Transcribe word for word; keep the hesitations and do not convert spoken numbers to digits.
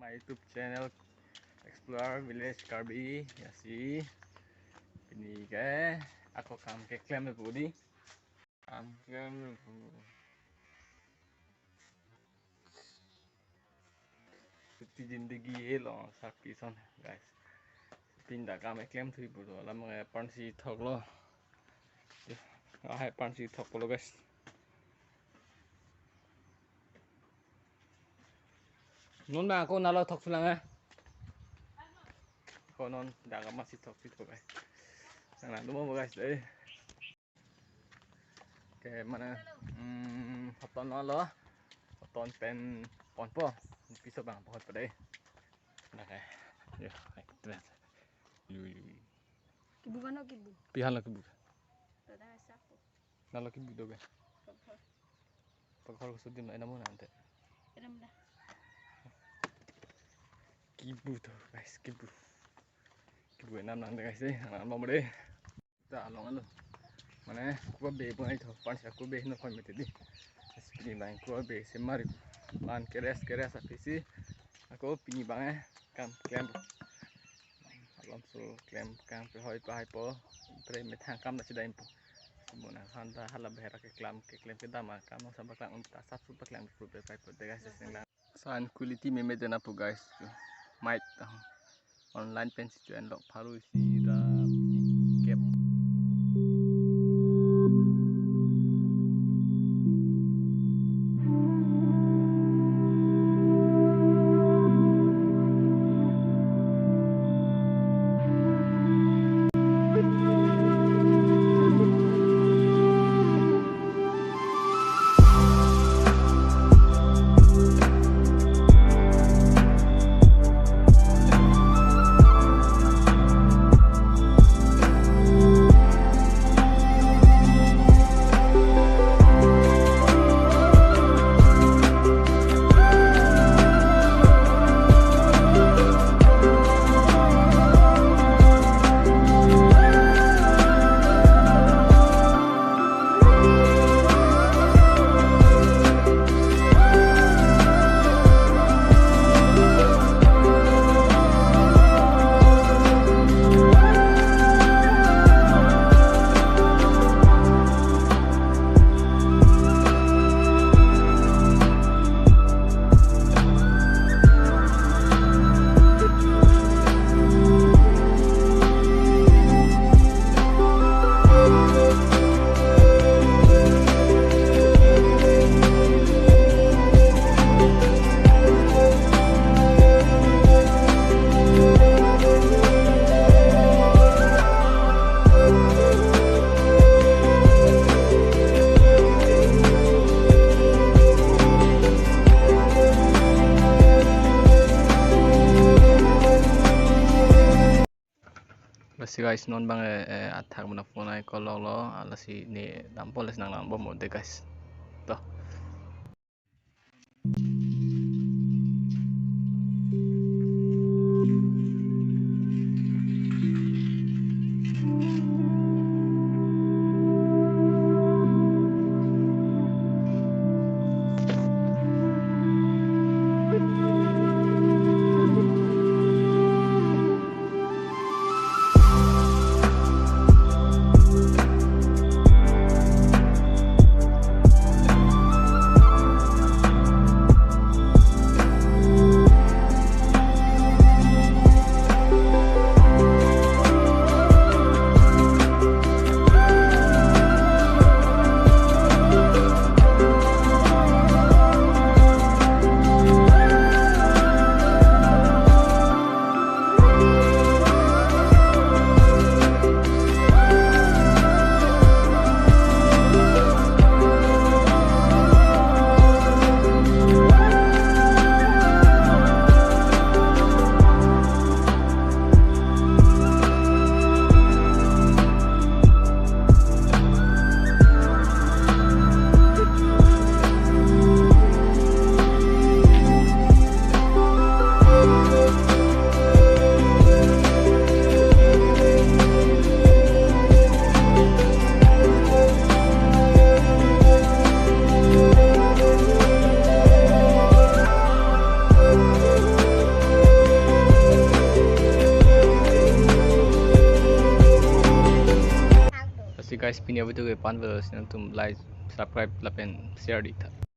My YouTube channel Explore Village Karbi, ya si. Pini ke ako kam keklem pu di. Kam klem pu. Chuti zindagi ye long sarpi ason, guys. Pinda kam keklem thu pu do, alam ke pansi thoklo. Ahai pansi thoklo, guys. Non ma ako nalo thok sulang eh. Ako non daga masi thok si thok eh. Nang nang dumo guys eh. Oke, mane, hmm, hoton lo. Hoton pen ponpo. Piso bang pohot pada eh. Nah, eh. Yo, eh, terus. Yo, yo. Kibu kano kibu. Pihan lo kibu. Tata sapo. Nalo kibu do ke. Pakhor. Pakhor ko sudim na enam na ante. Enam dah. Kibu to guys, kibu. Kibu enam nang guys eh, nang mau deh. Ta along alo. Mane kuabe bo ai tho, pansi kuabe no khoi mete di. Pini bang kuabe semari. Pan keres keres apisi. Ako pini bang eh kam klem. Alom so klem kam pe hoi pa hai po. Pre methang kam na sida impo. Mo nang han ta hala bahera keklem keklem kedam akam nang samba klang ta sat su pa klem pu pe pai po dega seseng lang. Sound quality meme dena pu guys. Mic ta online pen si tu en lok pharu isi ra kep. Lasi guys, non bang eh, eh, athak mena phone ai call lo, ah, lasi ne dampo lasi nang lang bom de guys. To. Guys, pini a-video ke la-an avelo, si nangtum like, subscribe lapen share di tha.